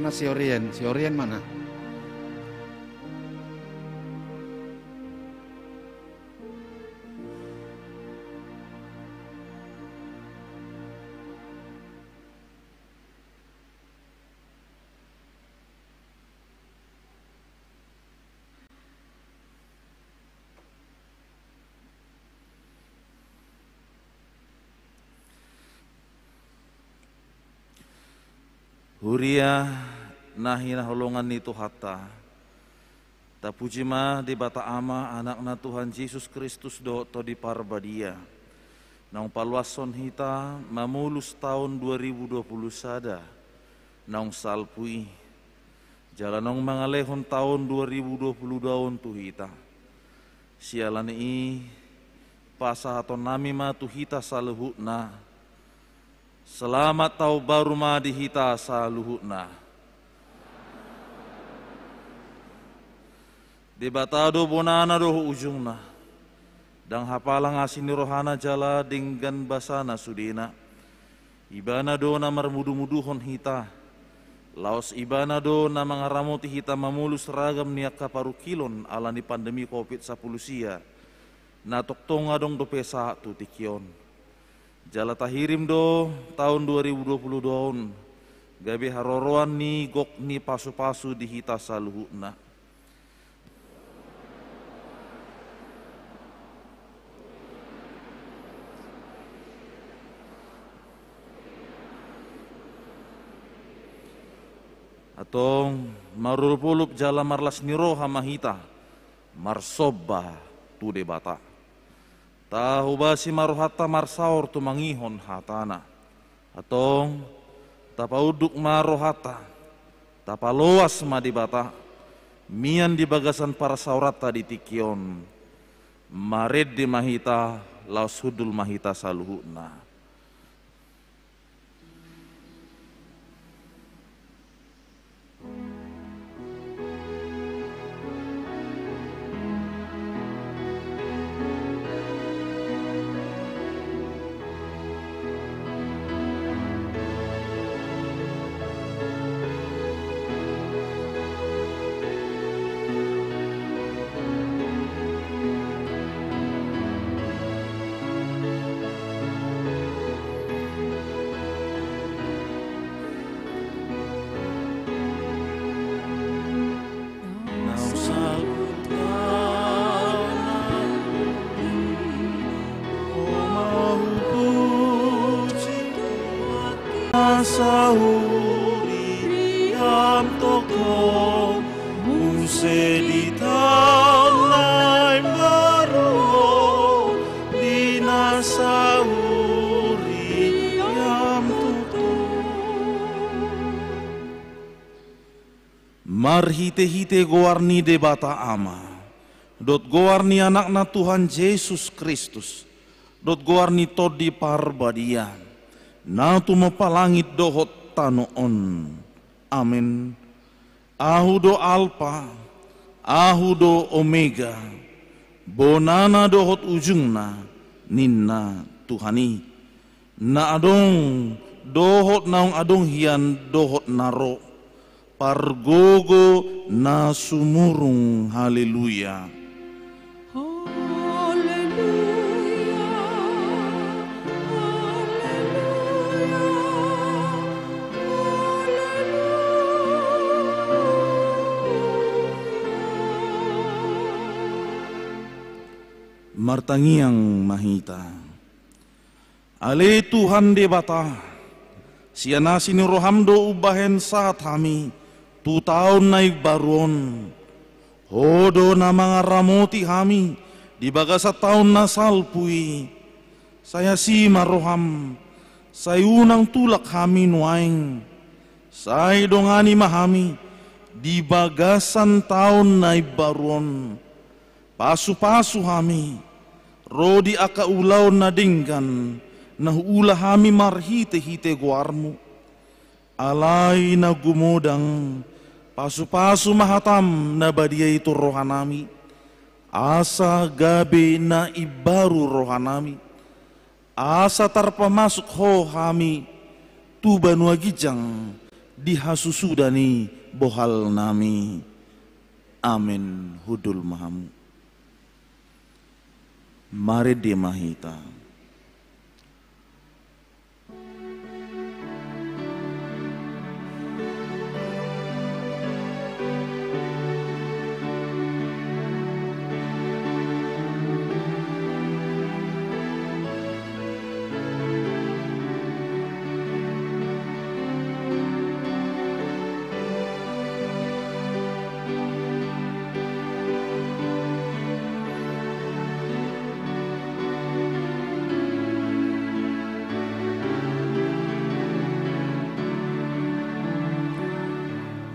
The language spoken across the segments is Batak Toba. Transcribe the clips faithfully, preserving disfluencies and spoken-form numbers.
Mana si Orien? Si Orien mana? Huria na hinaholongan ni Tuhanta, tapuji ma Debata Ama, Anakna Tuhan Jesus Kristus dohot Tondi Parbadia, naung paluashon hita mamolus taon dua ribu dua puluh sada naung salpu i, jala naung mangalehon taon dua ribu dua puluh dua on tu hita. Siala ni i, pasahatonnami ma tu hita saluhutna, selamat taon baru ma di hita saluhutna. Debata do bonana dohot ujungna, ndang hapalang asi ni rohana jala denggan basana sudena. Ibana do na marmudumuduhon hita, laos Ibana do na mangaramoti hita mamolus ragam ni angka parungkilon ala ni pandemi covid sampulu sia, na tongtong adong dope sahat tu tingki on. Jala tahirim do taon dua ribu dua puluh dua on gabe haroroan ni gok ni pasupasu di hita saluhutna. Antong, marolopolop jala marlas ni roha ma hita marsomba tu Debata. Tahobasi ma rohanta marsaor tumangihon hatana. Antong, tapaunduk ma rohanta, tapaloas ma Debata mian di bagasan parsaoranta di tingki on. Marende ma hita, laos hundul ma hita saluhutna. Sahuria tongtong muse di taon na imbaru on, di na sahuria tongtong. Marhitehite goar ni Debata Ama, dohot goar ni Anakna Tuhan Jesus Kristus, dohot goar ni Tondi Parbadia, na tumompa langit dohot tano on. Amen. Ahu do Alpa, Ahu do Omega, bonana dohot ujungna, ninna Tuhan i. Na adong, dohot naung adong hian dohot na ro, pargogo na sumurung. Haleluya. Haleluya, haleluya, haleluya. Martangiang ma hita. Ale Tuhan Debata, sian asi ni roham do umbahen sahat hami tu taon na imbaru on. Ho do na mangaramoti hami di bagasan taon na salpu i. Sai asi ma roham, sai unang tulak hami nuaeng. Sai dongani ma hami di bagasan taon na imbaru on. Pasupasu hami ro di angka ulaon na denggan na huula hami marhitehite goarmu. Alai na gumodang, pasupasu ma hatam na badia i tu rohanami, asa gabe na imbaru rohanami, asa tarpamasuk ho hami tu banua ginjang di hasusuda ni bohal nami. Amen. Hundul ma hamu. Marende ma hita.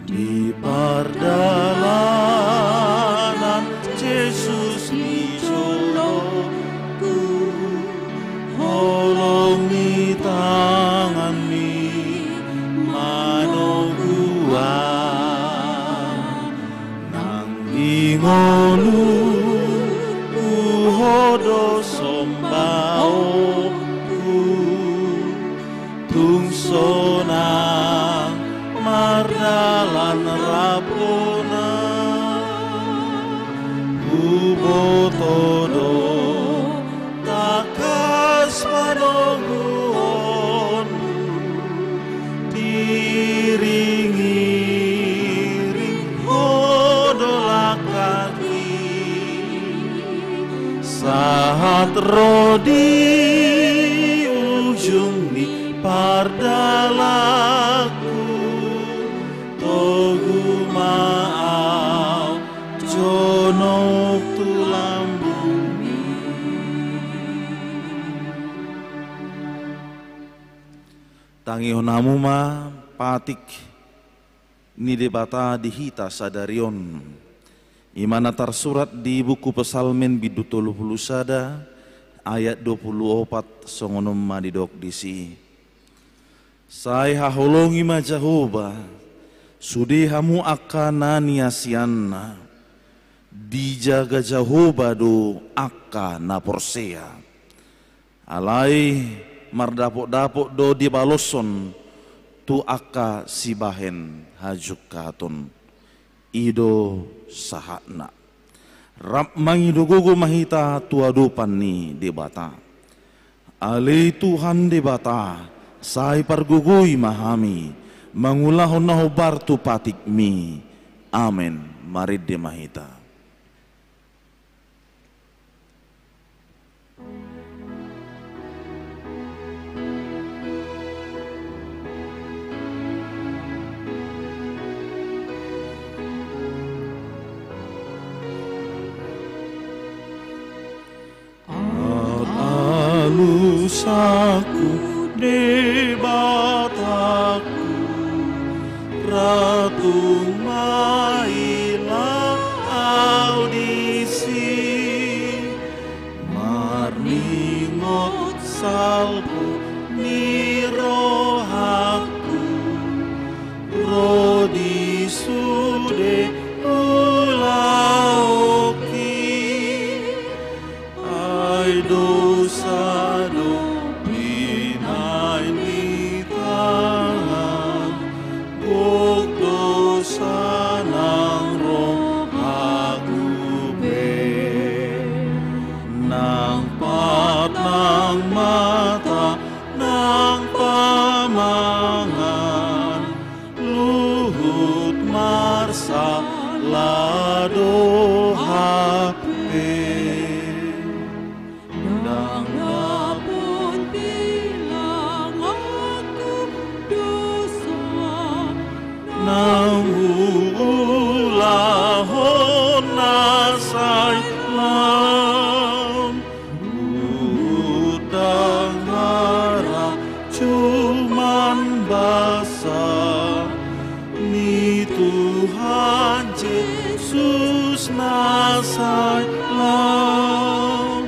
Di pardalanan Jesus di jolongku, holong ni tanganmi manogu ahu. Nang di ngolu huhot do sombaonku, tung sonang mardalan rap hona. Huboto do tangkas panoguonmu, diiring-iring ho do langkatki, sahat ro di ujung ni pardalanku. Togu ma ahu jonok tu lambungmi. Tangihon hamu ma patik ni Debata di hita sadari on. I ma na tarsurat di buku Psalmen bindu tolu pulu sada ayat dua pulu opat, songon on ma didok disi: Sai haholongi ma Jahowa, sude hamu angka na niasianna. Dijaga Jahowa do angka na porsea. Alai mardapotdapot do dibaloshon tu angka sibahen hajungkaton. I do sahatna. Rap mangido gogo ma hita tu adopan ni Debata. Ale Tuhan Debata, sai pargogoi ma hami mangulahon na hombar tu patikmi. Amen. Marende ma hita. Alusanku, Debatangku, ra tung maila ahu disi. Marningot salpu ni rohangku, ro di sude ulaonki. Ai dosa do binahen ni tangan, gok dosa nang rohangku pe. Nang pat nang mata nang pamangan, luhut marsala do hape. Ndang dapot bilanganku dosa naung huulahon na sai lam. Huhut ndang haram, cuman basa ni Tuhan Jesus na sai lam.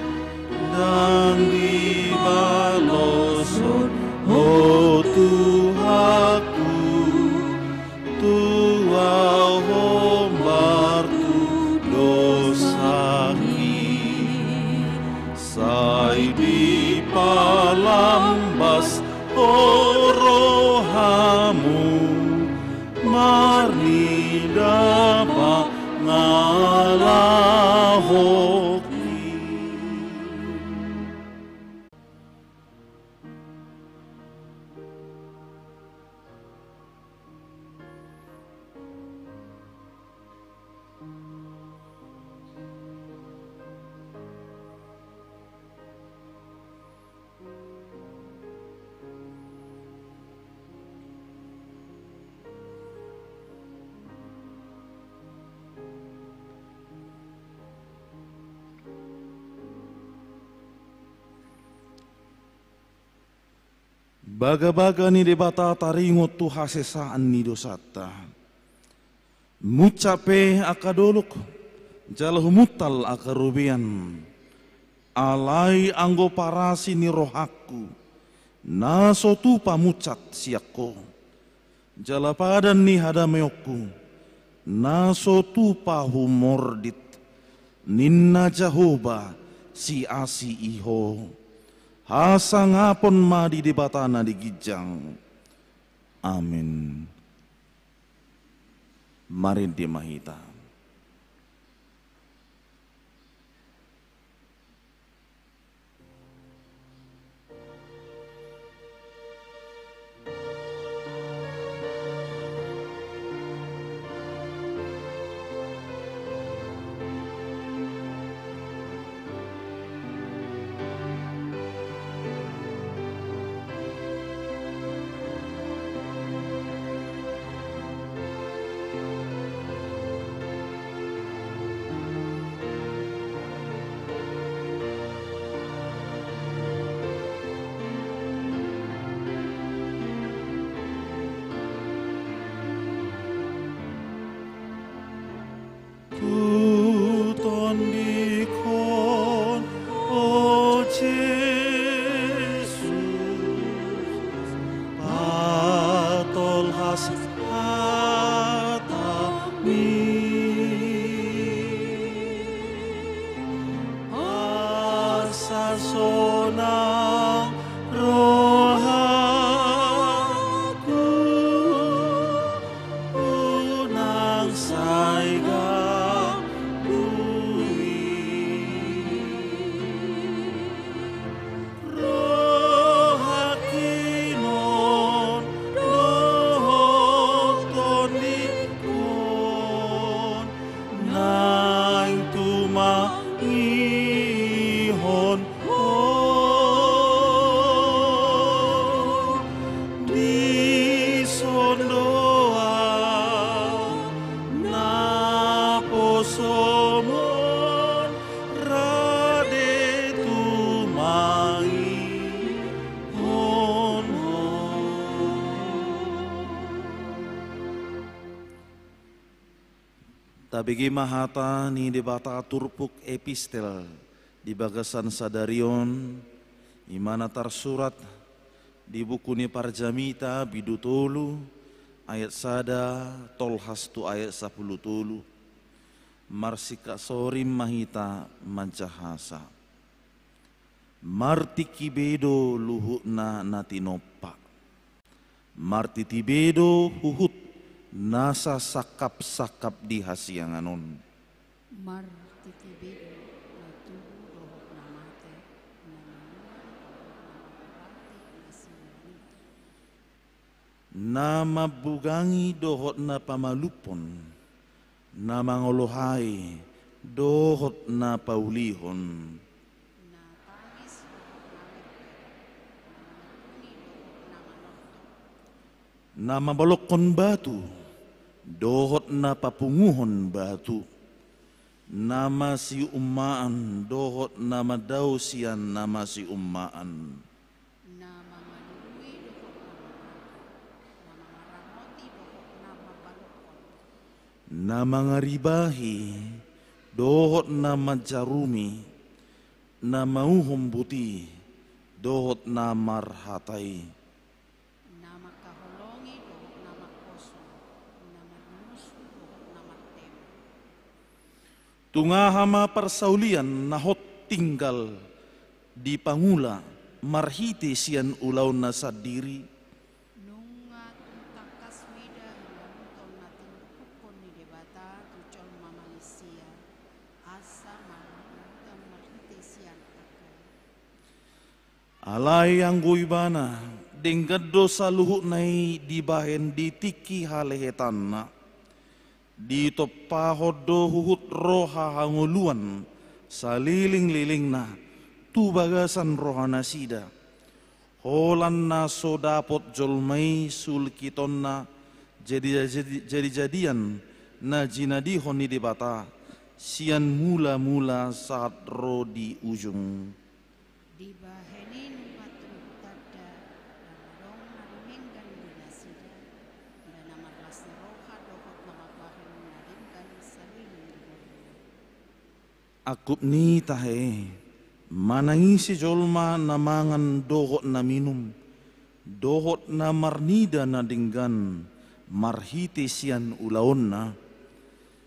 Ndang dibaloshon ho Tuhanku, tu ahu hombar tu dosangki. Sai dipalambas ho rohamu, Bagabaga ni Debata taringot tu hasesaan ni dosanta. Muncak pe angka dolok, jala humuntal angka robean. Alai anggo parasi ni rohangku, na so tupa muncak sian Ho, jala padan ni hadameonku, na so tupa humordit, ninna Jahowa, siasi i Ho. Hasangapon ma di Debata na di ginjang. Amin. Marende ma hita. Tu tondingkon, o Jesus, patolhas hatami. Asa sonang rohangku, unang sai ganggu i. Rohangki on dohot tondingkon, naeng tumangihon Ho. Dison do ahu naposomon, rade tumangihon Ho. Tabege ma hata ni Debata turpuk epistel di bagasan sadari on, i ma na tarsurat di buku ni Parjamita bindu tolu, ayat sada tolhas tu ayat sampulu tolu. Marsikasori ma hita manjahasa. Martingki be do luhutna na tinompa. Martiti be do huhut nasa sangkapsangkap di hasiangan on. Martiti be do na tubu dohot na mate, na manguhum dohot na mangorati na sinuan i. Na mambugangi dohot na pamalumhon, na mangolohai dohot na paulihon. Na tangis dohot na lempe, na mangalului dohot na manontok. Na mabolongkon batu dohot na papunguhon batu. Na masiummaan dohot na mandao sian na masiummaan. Na mamalului dohot na mangangkat, na mangaramoti dohot na mambalumhon. Na mangaribahi dohot na manjarumi, na mauhum buti dohot na marhatai. Na mangkaholongi dohot na mangkosong, na marmusu dohot na martemu. Tung aha ma parsaulian na hot tinggal dipangula marhite sian ulaonna sandiri? Nunga tung tangkas huida hinaluton na tinubukkon ni Debata tu jolma manisia, asa marlulutan marhite sian angka i. Alai anggo ibana, denggan do saluhutna i dibahen di tingki halehetanna. Ditompahon do huhut roha hangoluan salelenglelengna tu bagasan rohanasida. Holan na so dapot jolma i sulkitonna jadi, jadi, jadi-jadian na jinadihon ni Debata sian mula-mula sahat ro di ujung. Dibahen i nunga tung hutanda, ndang adong Angkup ni tahe, manang ise jolma na mangan dohot na minum, dohot na marnida na denggan marhite sian ulaonna,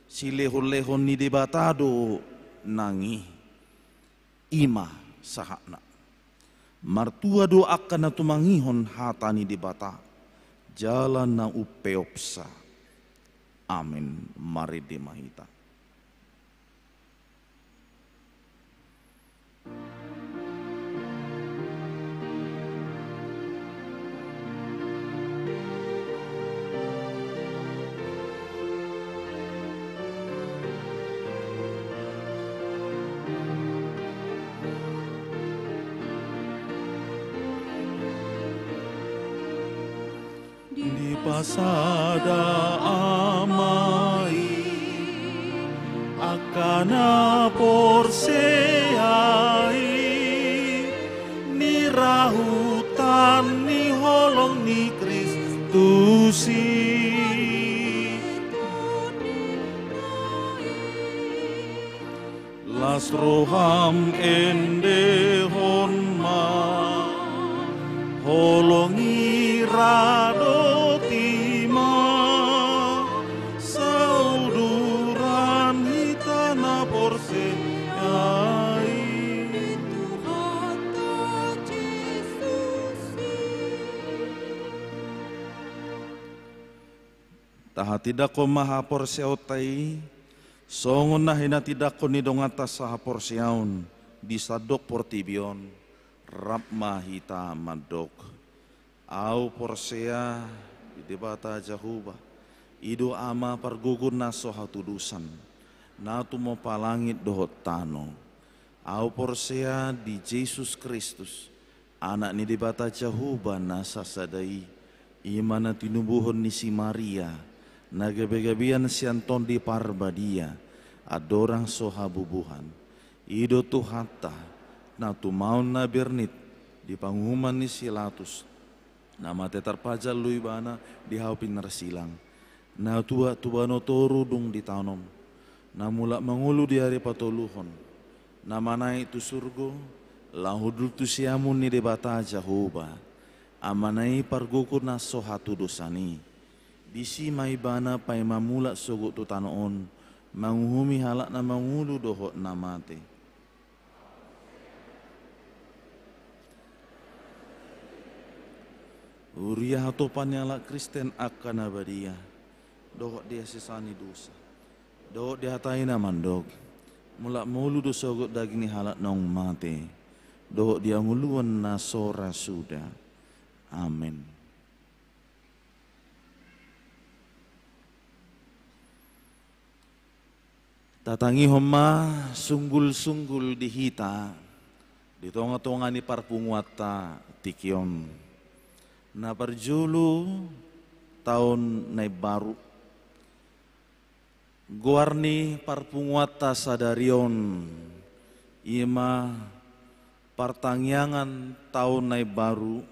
silehonlehon ni Debata do nang i. I ma sahatna. Martua do angka na tumangihon hata ni Debata, jala na umpeopsa. Amen. Marende ma hita. Dipasada Ama i angka na porsea i, nirahutan ni holong ni Kristus i. Las roham endehon ma, holong i radoti ma, sauduran hita na porsea i. Tahatindangkon ma haporseaonta i, songon na hinatindangkon ni donganta sahaporseaon di sandok portibi on, rap ma hita mandok. Ahu porsea di Debata Jahowa, i do Ama pargogo na so hatudosan, na tumompa langit dohot tano. Ahu porsea di Jesus Kristus, Anak ni Debata Jahowa na sasada i, i ma na tinubuhon ni si Maria, na gabegabean sian Tondi Parbadia, andorang so habubuhan. I do Tuhanta, na tumaon na bernit di panguhuman ni si Latus, na mate tarpajal do Ibana di hau pinarsilang. Na tuat tu banua toru dung ditanom, na mulak mangolu di ari patoluhon, na manaek tu surgo, laho hundul tu siamun ni Debata Jahowa, Amana i pargogo na so hatudosan i. Disi ma Ibana paima mulak sogot tu tano on, manguhumi halak na mangolu dohot na mate. Huria hatopan ni halak Kristen angka na badia, dohot di hasesaan ni dosa, dohot di hata i na mandok, mulak mangolu do sogot daging ni halak naung mate, dohot di hangoluan na so ra suda. Amen. Tatangihon ma sunggul-sunggul di hita di tonga-tonga ni parpunguanta tingki on. Na parjolo, taon na imbaru. Goar ni parpunguanta sadari on i ma partangiangan taon na imbaru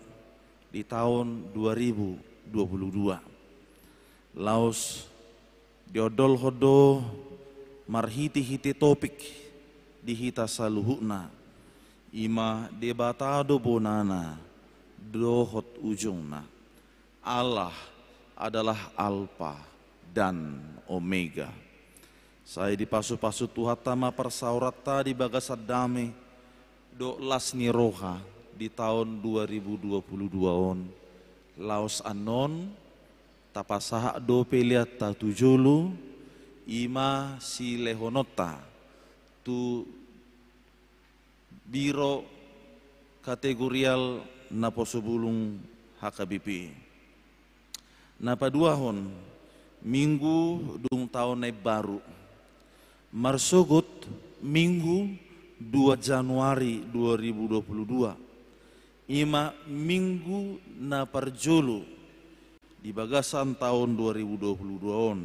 di taon dua ribu dua puluh dua. Laos diondolhon do marhite-hite topik di hita saluhutna, i ma Debata do bonana dohot ujungna. Allah adalah Alfa dan Omega. Sai dipasu-pasu Tuhanta ma parsaoranta di bagasan dame dohot las ni roha di taon dua ribu dua puluh dua on. Laos annon tapasahat do peleanta tu jolo, i ma silehononta tu Biro Kategorial Naposobulung H K B P. Na paduahon, Minggu dung taon na imbaru. Marsogot Minggu dua Januari dua ribu dua puluh dua, i ma Minggu na parjolo di bagasan taon dua ribu dua puluh dua on.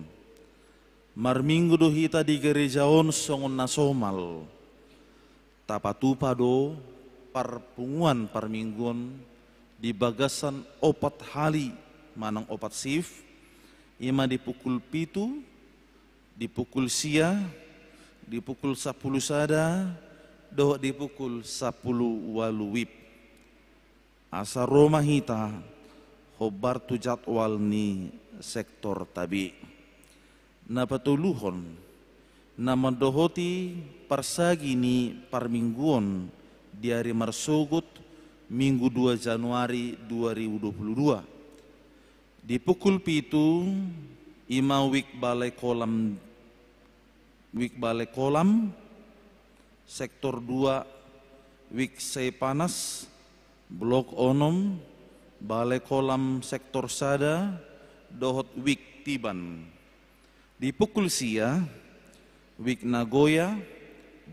Marminggu do hita di gareja on songon na somal. Tapatupa do parpunguan parmingguon di bagasan opat hali manang opat shift, Ima di pukul pitu, di pukul sia, di pukul sampulu sada, dohot di pukul sampulu ualu wib. Asa ro ma hita hombar tu jadwal ni sektorta be. Na patoluhon, na mandohoti parsagi ni parmingguon di ari marsogot, Minggu dua Januari dua ribu dua puluh dua. Di pukul pitu, ima wik Balai Kolam, wik Balai Kolam, sektor dua, wik Saipanas, blok onom, Balai Kolam sektor sada, dohot wik Tiban. Di pukul sia, wik Nagoya,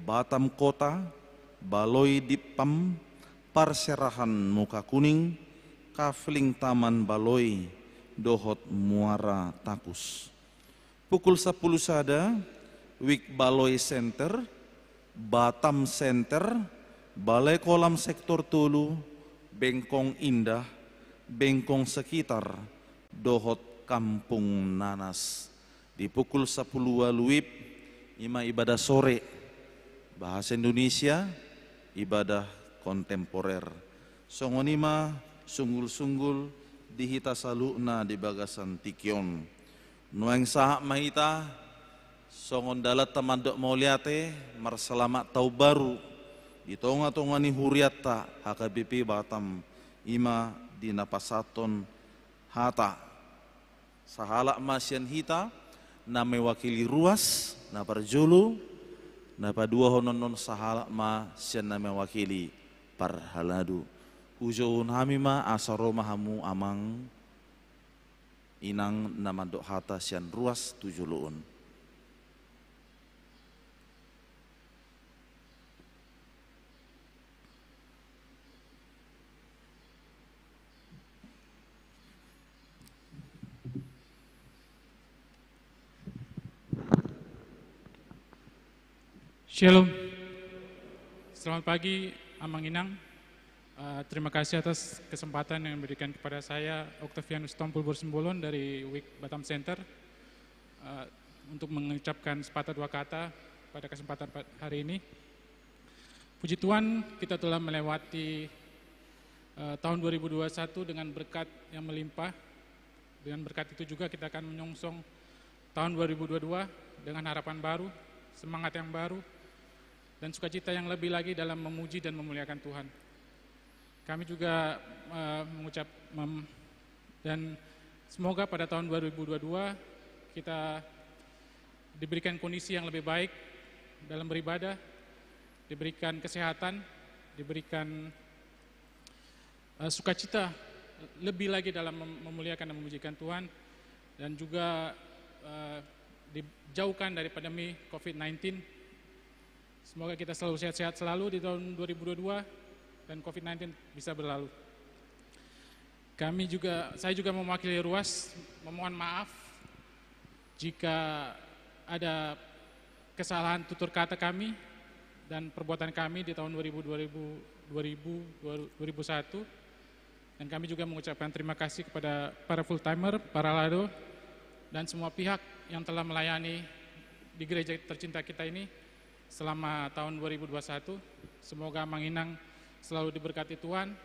Batam Kota, Baloi Dippam, parserahan Muka Kuning, kafling Taman Baloi, dohot Muara Takus. Pukul sampulu sada, wik Baloi Center, Batam Center, Balai Kolam sektor tolu, Bengkong Indah, Bengkong sekitar, dohot Kampung Nanas. Di pukul sampulu ualu wib, ima ibadah sore, bahasa Indonesia, ibadah kontemporer. Songon i ma sunggul-sunggul di hita saluhutna di bagasan tingki on. Nuaeng sahat ma hita, songon dalanta mandok mauliate, marselamat taon baru, di tonga-tonga ni hurianta H K B P Batam, ima di na pasahathon hata. Sahalak ma sian hita, na mewakili ruas, na parjolo, na paduahon annon sahalak ma sian na mewakili parhalado. Hujouhon hami ma asa ro ma hamu amang inang na mandok hata sian ruas tu jolo on. Shalom. Selamat pagi, Amang Inang. Eh, terima kasih atas kesempatan yang diberikan kepada saya, Octavianus Tompul Borsimbolon dari Wik Batam Center, eh, untuk mengucapkan sepatah dua kata pada kesempatan pa-, hari ini. Puji Tuhan, kita telah melewati, eh, tahun dua ribu dua puluh satu dengan berkat yang melimpah. Dengan berkat itu juga kita akan menyongsong tahun dua ribu dua puluh dua dengan harapan baru, semangat yang baru, dan sukacita yang lebih lagi dalam memuji dan memuliakan Tuhan. Kami juga, eh, mengucap mem-, dan semoga pada tahun dua ribu dua puluh dua kita diberikan kondisi yang lebih baik dalam beribadah, diberikan kesehatan, diberikan, eh, sukacita lebih lagi dalam mem-, memuliakan dan memujikan Tuhan, dan juga, eh, dijauhkan dari pandemi covid sembilan belas. Semoga kita selalu sehat-sehat selalu di tahun dua ribu dua puluh dua dan covid sembilan belas bisa berlalu. Kami juga, saya juga mewakili ruas memohon maaf jika ada kesalahan tutur kata kami dan perbuatan kami di tahun dua ribu, dua ribu, dua ribu, dua ribu satu. Dan kami juga mengucapkan terima kasih kepada para full timer, para lado, dan semua pihak yang telah melayani di gereja tercinta kita ini selama tahun dua ribu dua puluh satu. Semoga Amang Inang selalu diberkati Tuhan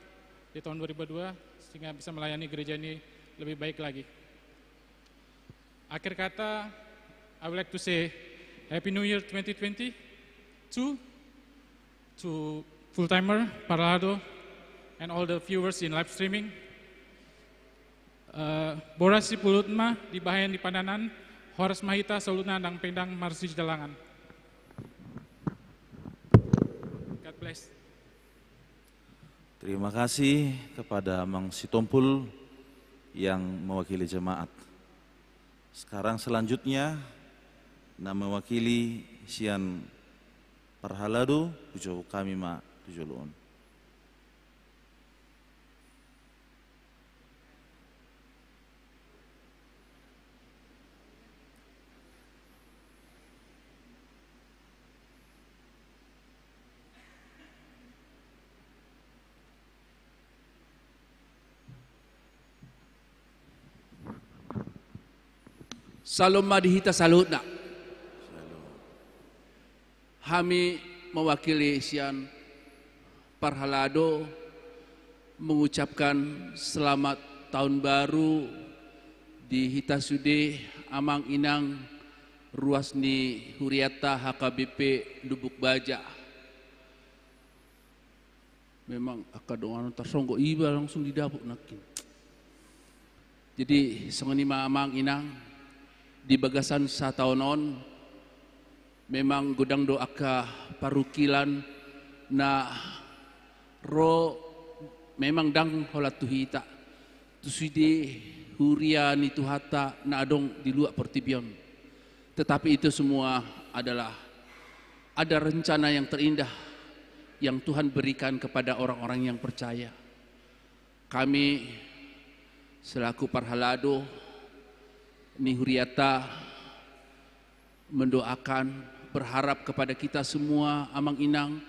di tahun dua ribu dua puluh dua, sehingga bisa melayani gereja ini lebih baik lagi. Akhir kata, I would like to say Happy New Year twenty twenty-two to full timer, para lado, and all the viewers in live streaming. Eh, boras sipulut ma dibahen di pandanan, horas ma hita saluhutna ndang pe ndang marsijalanan. God bless. Terima kasih kepada Amang Sitompul yang mewakili jemaat. Sekarang selanjutnya, na mewakili sian parhalado, hujou hami ma tu jolo on. Syalom ma di hita saluhutna. Hami mewakili sian parhalado mengucapkan selamat tahun baru di hita sude, amang inang, ruas ni hurianta H K B P Lubuk Baja. Memang angka donganan tarsonggot iba langsung di dapur nangkin. Jadi songon i ma, amang inang, di bagasan sataon on memang godang do angka parungkilon na ro, memang ndang holan tu hita, tu sude huria ni Tuhanta na adong di luat portibi on. Tetapi itu semua adalah ada rencana yang terindah yang Tuhan berikan kepada orang-orang yang percaya. Kami selaku parhalado ni hurianta mendoakan, berharap kepada kita semua, amang inang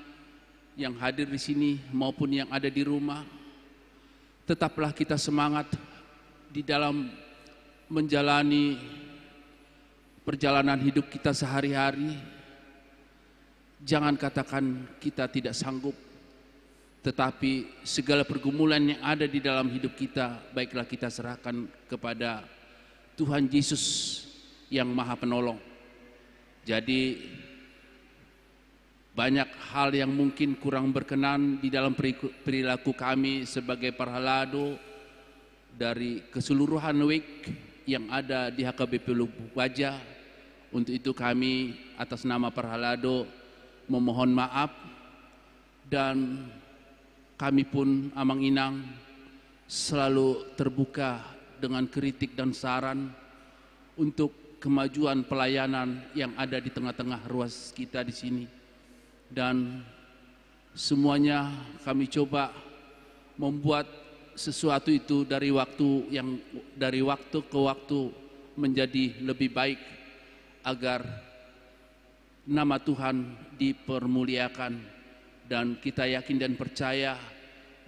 yang hadir di sini maupun yang ada di rumah, tetaplah kita semangat di dalam menjalani perjalanan hidup kita sehari-hari. Jangan katakan kita tidak sanggup, tetapi segala pergumulan yang ada di dalam hidup kita, baiklah kita serahkan kepada Tuhan Yesus yang Maha Penolong. Jadi, banyak hal yang mungkin kurang berkenan di dalam periku-, perilaku kami sebagai parhalado dari keseluruhan wijk yang ada di H K B P Lubuk Baja. Untuk itu kami atas nama parhalado memohon maaf, dan kami pun, amang inang, selalu terbuka dengan kritik dan saran untuk kemajuan pelayanan yang ada di tengah-tengah ruas kita di sini. Dan semuanya kami coba membuat sesuatu itu dari waktu yang, dari waktu ke waktu menjadi lebih baik, agar nama Tuhan dipermuliakan, dan kita yakin dan percaya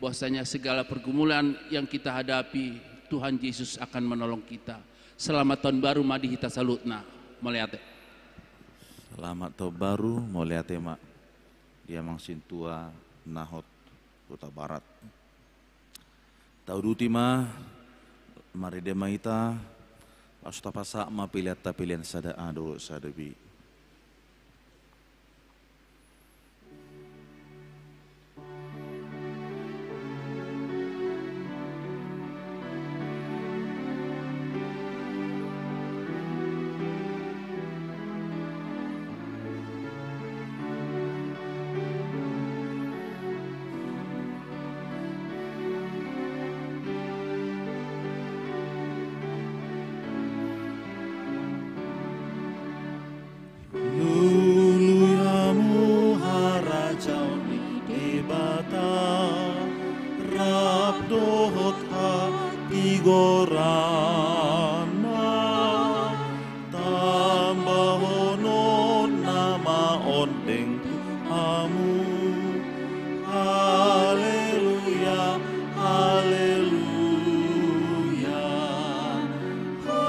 bahwasanya segala pergumulan yang kita hadapi, Tuhan Yesus akan menolong kita. Selamat tahun baru ma di hita saluhutna. Mauliate. Selamat tahun baru, mauliate ma di amang sintua na hot Hutabarat. Tauduti ma, marende ma hita, laos tapasahat ma pelean, pelean sada A dohot sada B. Lului hamu harajaon ni Debata, rap dohot hatigoranna, tambahononna ma ondeng tu hamu. Haleluya, haleluya, haleluya, haleluya.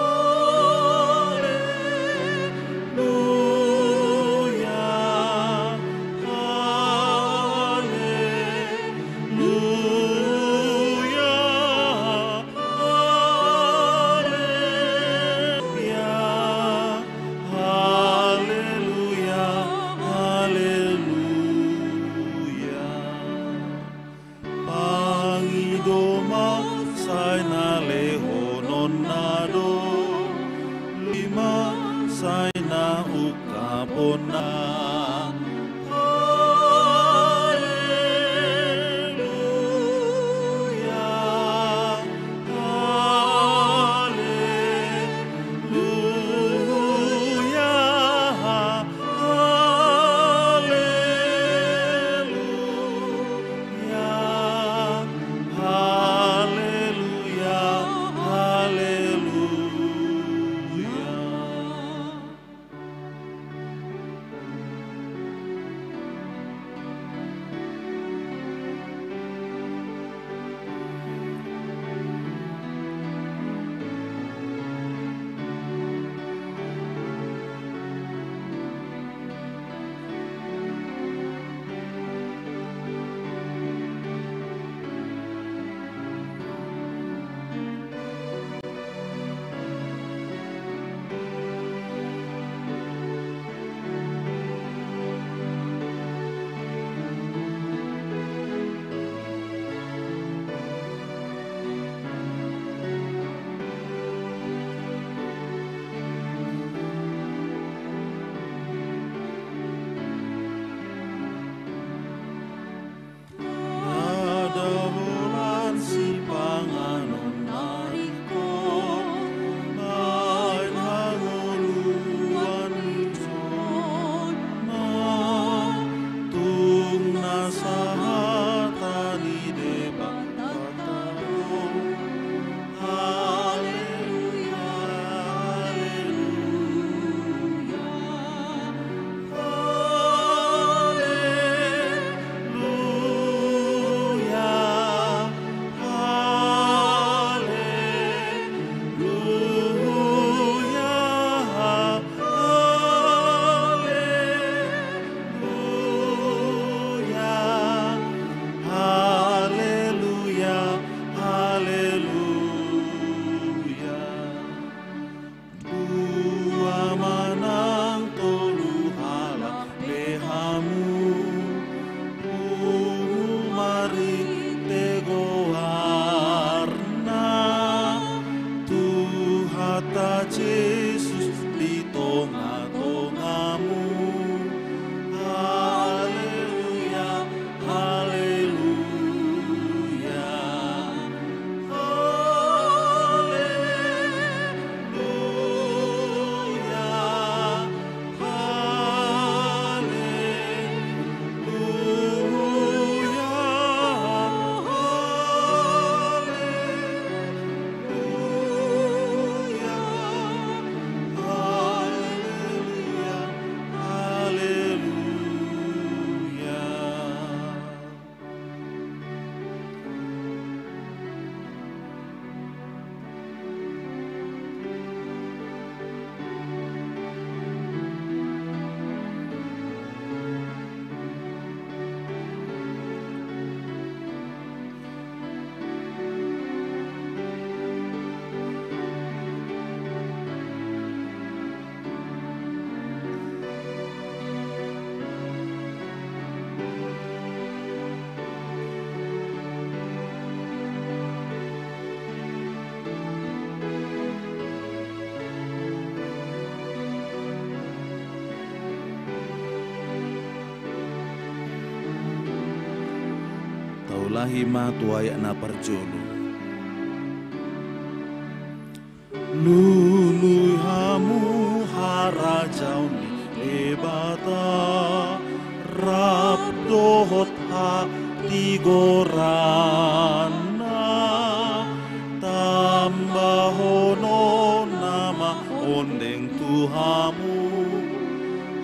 Taulahi ma tu ayat na parjolo. Lului hamu harajaon ni Debata, rap dohot hatigoranna, tambahonon na ma ondeng tu hamu.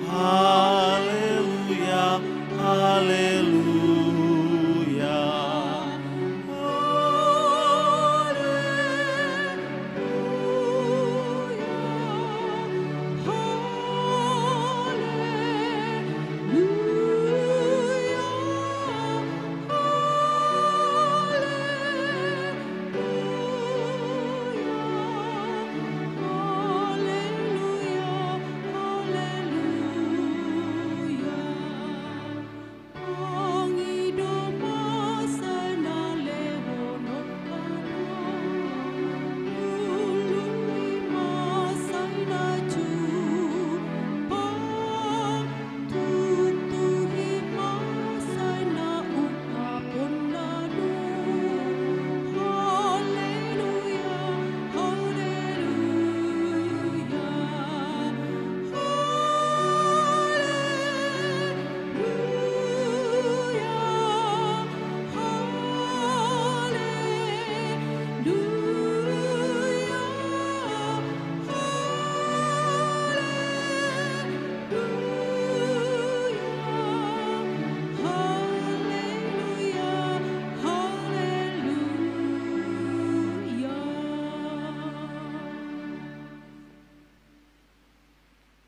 Haleluya, haleluya.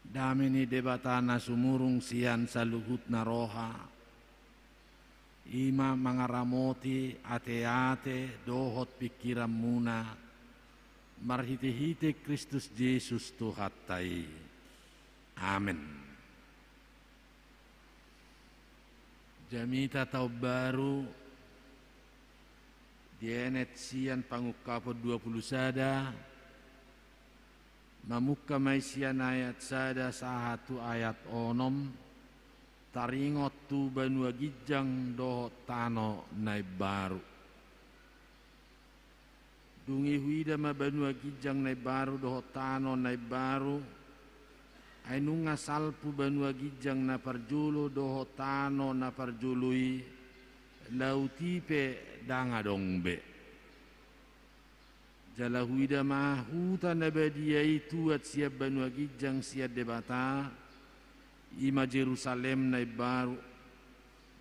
Dame ni Debata na sumurung sian saluhutna roha, i ma mangaramoti ateate dohot pingkiranmuna, marhitehite Kristus Jesus Tuhanta i. Amen. Jamita taon baru, dienet sian Pangungkapon dua pulu sada, mamungka ma i sian ayat sada sahat tu ayat onom, taringot tu banua ginjang dohot tano na imbaru. Dung i huida ma banua ginjang na imbaru dohot tano na imbaru, ai nunga salpu banua ginjang na parjolo dohot tano na parjolo i, laut i pe ndang adong be. Jala huida ma huta na badia i tuat sian banua ginjang sian Debata, i ma Jerusalem na imbaru,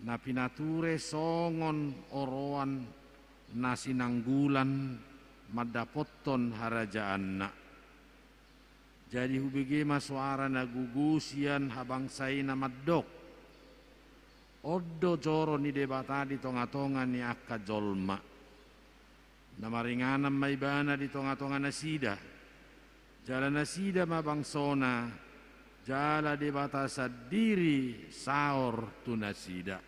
na pinature songon oroan na sinanggulan mandapothon harajaanna. Jadi hubege ma soara na gogo sian habangsa i na mandok: On do joro ni Debata di tongatonga ni angka jolma. Na maringanan ma Ibana di tongatonga nasida, jala nasida ma bangsoNa, jala Debata sandiri saor tu nasida.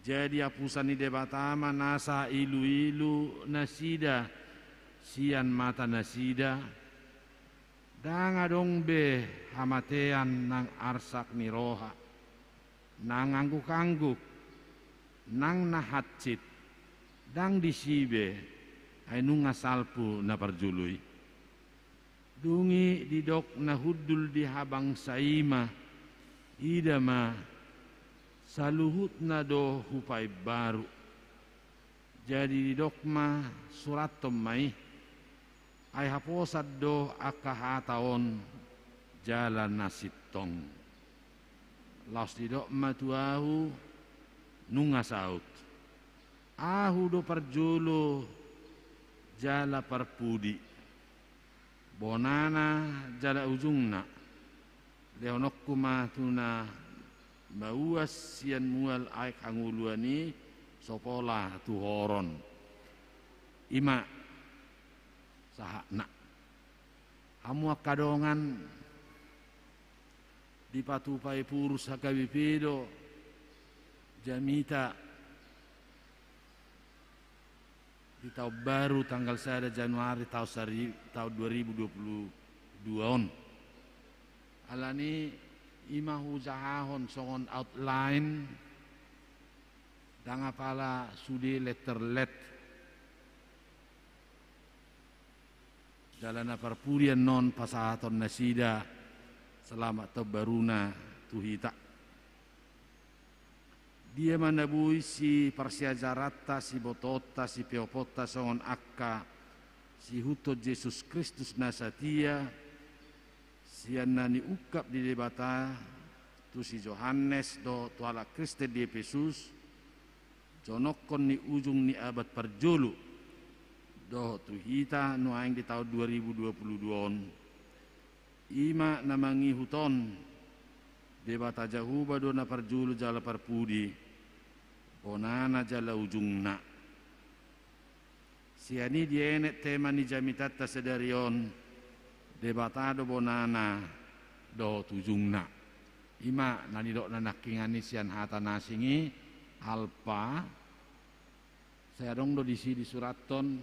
Jadi apusan ni Debata ma nasa iluilu nasida sian mata nasida, ndang adong be hamatean nang arsak ni roha, nang anggukangguk, nang na hansit, ndang disi be, ai nunga salpu na parjolo i. Dung i didok na hundul di habangsa i ma: Ida ma, saluhutna do hupaimbaru. Jadi didok ma: Surathon ma i, ai haposan do angka hata on jala na sintong. Laos didok ma tu ahu: Nunga saut. Ahu do parjolo jala parpudi, bonana jala ujungna. Lehononku ma tu na mauas sian mual aek hangoluan i, so pola tu horon. I ma sahatna. Hamu angka dongan, dipatupa Epurus H K B P do jamita di taon baru tanggal sada Januari taon sari-, taon dua ribu dua pulu dua on. Alani i ma hujahahon songon outline Ndang apala sude letter let. Jala na parpudi annon pasahaton nasida selamat taon baruna tu hita. Dia ma na boi siparsiajaranta, sibotoonta, sipeoponta songon angka siihuthon Jesus Kristus na satia, sian na niungkap ni Debata tu si Johannes dohot tu halak Kristen di Epesus, jonongkon ni ujung ni abad parjolo, dohot tu hita nuaeng di taon dua ribu dua puluh dua on. I ma na mangihut on, Debata Jahowa do na parjolo jala parpudi, bonana jala ujungna. Sian i dienet tema ni jamitanta sadari on, Debata do bonana dohot ujungna. I ma na nidokna nangkiningan i sian hata na asing i, Alpa. Sai adong do disi disurathon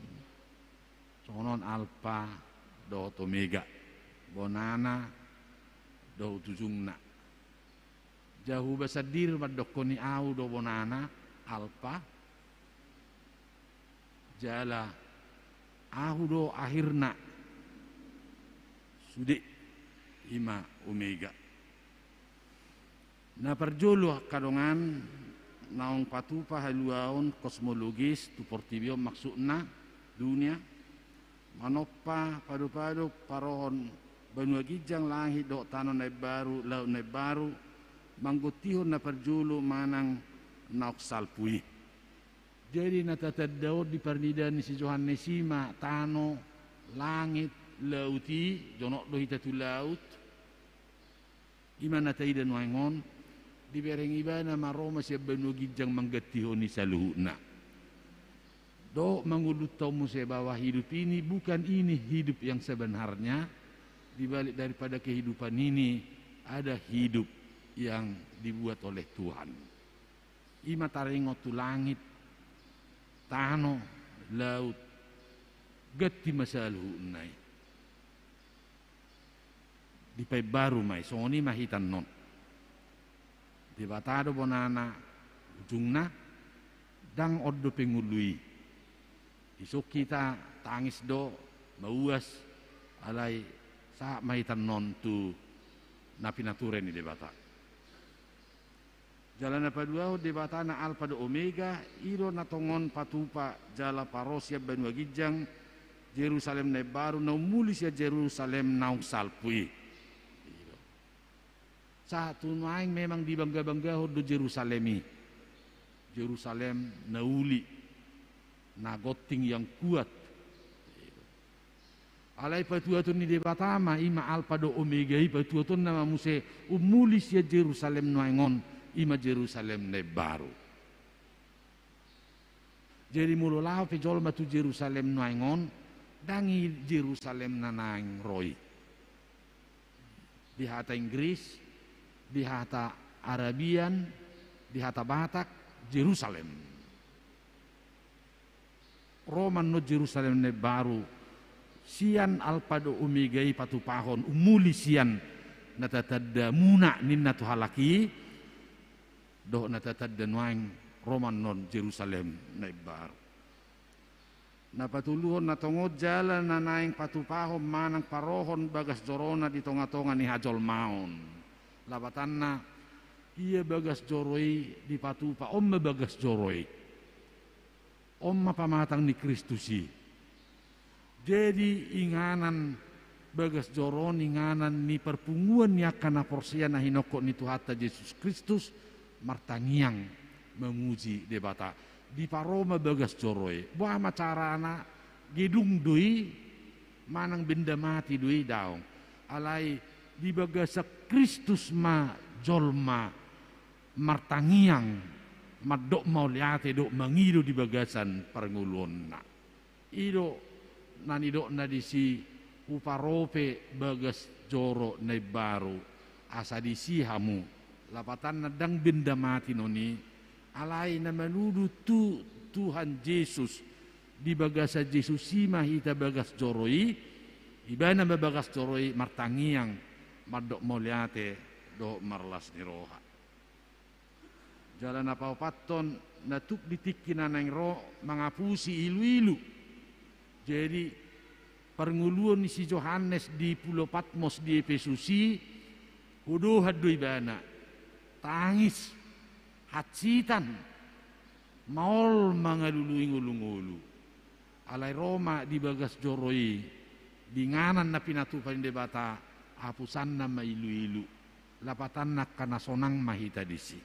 songon on, Alpa dohot Omega, bonana dohot ujungna. Jahowa sandiri mandokkon i, Ahu do bonana, Alpa, jala Ahu do akhirna, sude, i ma Omega. Na parjolo angka dongan, naung patupa haluaon kosmologis tu portibi on, maksudna dunia, manompa padopadopan parohon banua ginjang, langit dohot tano na imbaru, laut na imbaru, manggontihon na parjolo manang naung salpu i. Jadi na tatanda on di parnidaan ni si Johannes i ma tano, langit, laut i, jonok do hita tu laut. I ma na taida nuaeng on, dibereng ibana ma ro ma sian banua ginjang manggantihon i saluhutna. Dohot mangulunta on muse bahwa hidup ini bukan ini hidup yang sebenarnya, di balik daripada kehidupan ini ada hidup yang dibuat oleh Tuhan. I ma taringot tu langit, tano, laut, ganti ma saluhutna i. Dipaimbaru ma i, songon i ma hita annon. Debata do bonana, ujungna, ndang on dope ngolu i. Dison hita tangis do, mauas, alai sahat ma hita annon tu na pinature ni Debata. Jala na paduahon, Debata na Alpa dohot Omega, i do na tongon patupa jala parro sian banua ginjang Jerusalem na imbaru, na umuli sian Jerusalem naung salpu i. Sahat tu nuaeng memang dibanggabanggahon do Jerusalem i. Jerusalem na uli, na gonting, yang kuat. Alai patuaton ni Debata ma, i ma Alpa dohot Omega i, patuatonna ma muse umuli sian Jerusalem nuaeng on, i ma Jerusalem na imbaru. Jadi molo laho pe jolma tu Jerusalem nuaeng on, ndang i Jerusalem na naeng ro i. Di hata Inggris, di hata Arabian, di hata Batak, Jerusalem. Ro ma annon Jerusalem na imbaru, sian Alpa dohot Omega i patupahon, umuli sian na tatanda muna ninna tu halak i, dohot na tatanda nuaeng, ro ma annon Jerusalem na imbaru. Na patoluhon, na tongon jala na naeng patupahon manang parrohon bagas jorona di tongatonga ni hajolmaon. Lapatanna, ia bagas joro i dipatupa, on ma bagas joro i. On ma pamatang ni Kristus i. Jadi inganan bagas joro on, inganan ni parpunguan ni angka na porsea na hinophop ni Tuhanta Jesus Kristus, martangiang, manguji Debata. Diparro ma bagas joro i. Boha ma carana, gedung do i, manang benda mati do i, daong. Alai di bagasan Kristus ma jolma martangiang, mandok mauliate dohot mangido di bagasan parngoluonna. I do na nidokna disi, huparro pe bagas joro na imbaru, asa disi hamu. Lapatanna ndang benda mati non i, alai na manudu tu Tuhan Jesus. Di bagasan Jesus i ma hita bagas joro i, ibana ma bagas joro i martangiang, mandok mauliate dohot marlas ni roha. Jala na paopathon, na tuk di tingki na naeng ro mangapusi ilu-ilu. Jadi, parngoluon ni si Johannes di pulo Patmos di Epesus i, hudohan do ibana, tangis, hansitan, maol mangalului ngolu-ngolu. Alai ro ma di bagas joro i, di inganan na pinatupa ni Debata, apusanna ma ilu-ilu, lapatanna angka na sonang ma hita disi.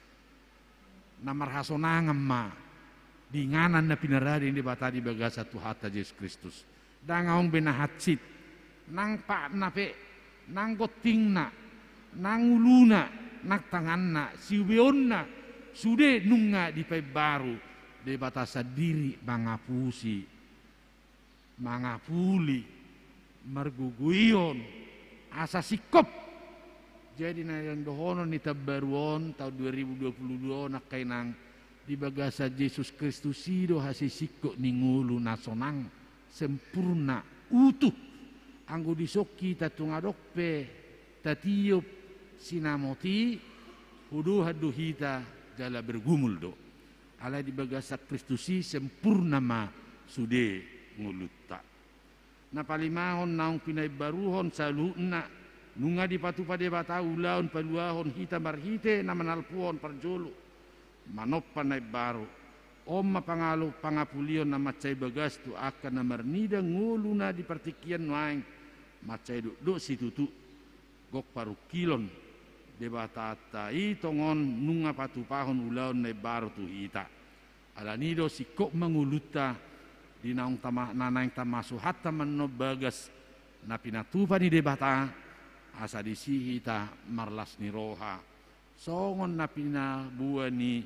Na marhasonangan ma di inganan na pinarade ni Debata di bagasan Tuhanta Jesus Kristus. Ndang adong be na hansit, nang patna pe, nang gontingna, nang uluna, nang tanganna, siubeonna, sude nunga dipaimbaru, Debata sandiri mangapusi, mangapuli, margogoion, asa singkop. Jadi na naeng dohonon ni taon baru on, taon dua ribu dua puluh dua on, angka inang, di bagasan Jesus Kristus i do hasisingkop ni ngolu na sonang, sempurna, utuh. Anggo dison hita tung adong pe tatiop sinamot i, hudohan do hita jala bergumul do. Alai di bagasan Kristus i sempurna ma sude ngolunta. Na palimahon naung pinaimbaruhon saluhutna, nunga dipatupa Debata ulaon paluahon hita marhite na manalpuhon parjolo. Manompa na imbaru, on ma pangalo pangapulion na mansai bagas tu angka na marnida ngolu na di partingkian nuaeng, mansai dokdok situtu, gok parungkilon, Debatanta i tongon nunga patupahon ulaon na imbaru tu hita. Alani do singkop ma ngolunta, di naung tama-, na naeng tamasuhanta mannon bagas na pinatupa ni Debata, asa disi hita marlas ni roha, songon na pinaboa ni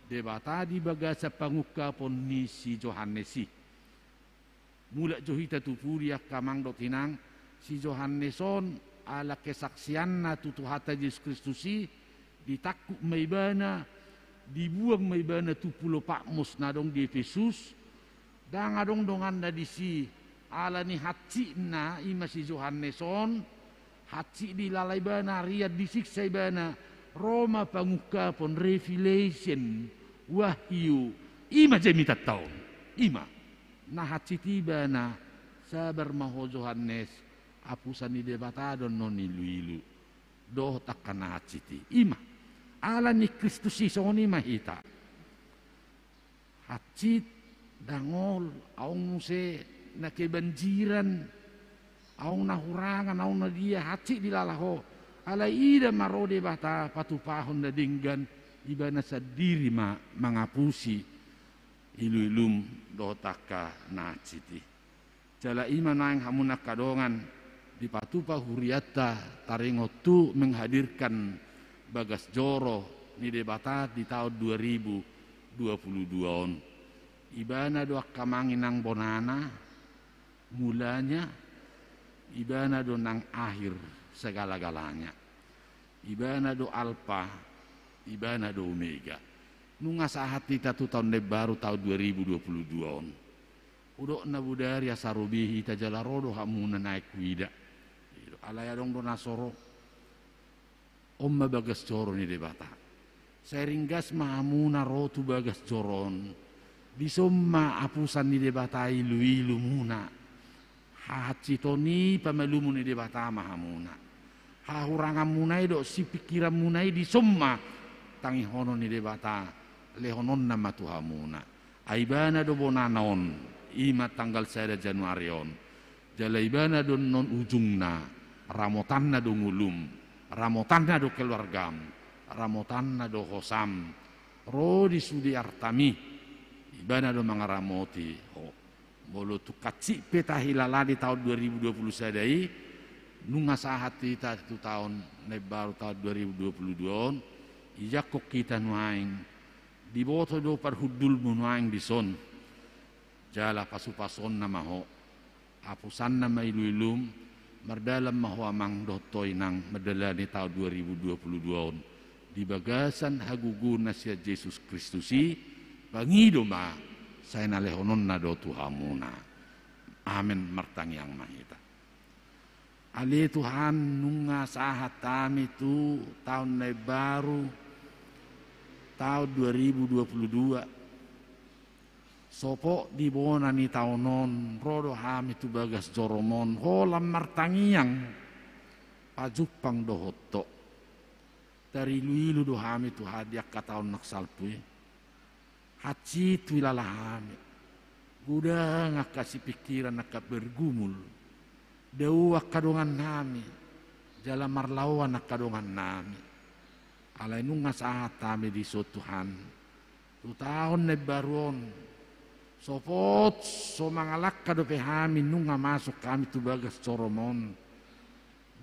Debata di bagasan pangungkapon ni si Johannes i. Mulak jo hita tu pudi angka amang dohot inang, si Johannes on ala kesaksianna tu Tuhanta Jesus Kristus i, ditangkup ma ibana, dibuang ma ibana tu pulo Patmos na adong di Epesus, ndang adong donganna disi, ala ni hansitna i ma si Johannes on, hansit dilala ibana, rian disiksa ibana, ro ma pangungkapon, revelation, wahyu, i ma jamitanta on, i ma. Na hansit ibana, sabar ma ho Johannes, apusan ni Debata do annon ilu-ilu. Dohot angka na hansit i, i ma. Ala ni Kristus i songon i ma hita. Hansit, dangol, adong muse na kebanjiran, adong na hurangan, adong na dia, hansit dilala ho. Alai ida ma ro Debata patupahon na denggan, ibana sandiri ma mangapusi ilu-ilum dohot angka na hansit i. Jala i ma naeng hamu angka dongan, dipatupa hurianta taringot tu menghadirkan bagas joro ni Debata di taon dua ribu dua puluh dua on. Ibana do angka amang inang bonana, mulanya, ibana do nang akhir segala-galanya. Ibana do Alfa, ibana do Omega. Nunga sahat hita tu taon na imbaru, taon dua ribu dua puluh dua on. Hudok na bodari asa ro be hita jala ro do hamuna naeng huida. Alai adong do na so ro. On ma bagas joro ni Debata. Sai ringgas ma hamuna ro tu bagas joro on. Dison ma apusan ni Debata ilu-ilumuna. Hahansiton i pamalumon ni Debata ma hamuna. Hahuranganmuna i dohot sipingkiranmuna i dison ma tangihonon ni Debata, lehononna ma tu hamuna. Ai ibana do bonana on, i ma tanggal sada Januari on. Jala ibana do annon ujungna, ramotanna do ngolum, ramotanna do keluargam, ramotanna do hosam, ro di sude artami, ibana do mangaramoti ho. Molo tung hansit pe tahilala di taon dua ribu dua puluh sada i, nunga sahat hita tu taon na imbaru, taon dua ribu dua puluh dua on, ijangkon hita nuaeng, diboto do parhundulmu nuaeng dison. Jala pasu-pasuonna ma ho, apusanna ma ilu-ilum, mardalan ma ho amang dohot ho inang mandalani taon dua ribu dua puluh dua on di bagasan hagogoon na sian Jesus Kristus i, pangido ma, sai na lehononna do tu hamuna. Amen. Martangiang ma hita. Ale Tuhan, nunga sahat hami tu taon na imbaru, taon dua ribu dua puluh dua. Sopot di bona ni taon on, ro do hami tu bagas jorom on, holan martangiang, pajumpang dohot Ho. Tarilu-ilu do hami Tuhan di angka taon na salpu i. Hansit huilala hami. Godang angka sipingkiran, angka pargumul. Dao angka dongan nami. Jala marlaoan angka dongan nami. Alai nunga sahat hami dison Tuhan. Tu taon na imbaru on. Sopot so mangalangka dope hami, nunga masuk hami tu bagas jorom on.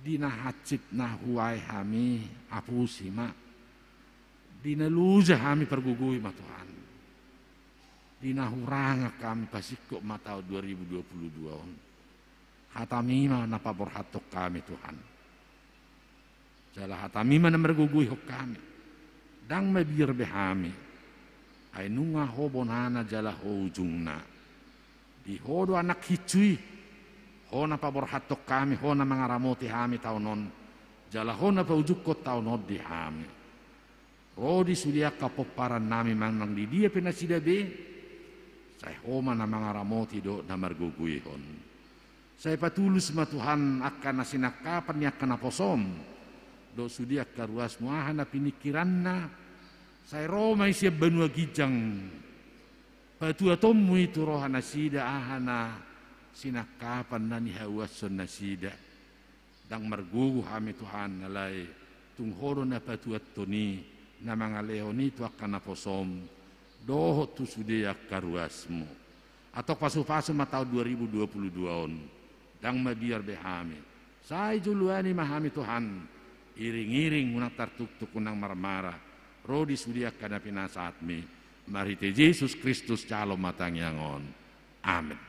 Di na hansit na huae hami, hapusi ma. Di na loja hami, pargogoi ma Tuhan. Di na hurang hami, pasingkop ma taon dua ribu dua puluh dua on. HataMi ma na paborhathon hami Tuhan. Jala HataMi ma na margogoihon hami. Ndang mabiar be hami. Ai nunga Ho bonana jala Ho ujungna. Di Ho do anak hinsu i. Ho na paborhathon hami, Ho na mangaramoti hami taon on. Jala Ho na paujungkon taon on di hami. Ro di sude angka pomparan nami manang di dia pe nasida be. Sai Ho ma na mangaramoti dohot na margogoihon. Sai patulus ma Tuhan angka na sinangkapan ni angka naposoM. Dohot sude angka ruasMu, aha na piningkiranna. Sai ro ma i sian banua ginjang. PatuatonMu i tu roha nasida, aha na sinangkapan na nihauashon nasida. Ndang margogo hami Tuhan, alai tung Ho do na patuathon i, na mangalehon i tu angka naposoM, dohot tu sude angka ruasMu. Antong pasupasu ma taon dua ribu dua puluh dua on. Ndang mabiar be hami. Sai joloani ma hami Tuhan. Iring-iring, unang tartuktuk, unang marmara. Ro di sude angka na pinasahatMi. Marhite Jesus Kristus jalo ma tangiang on. Amen.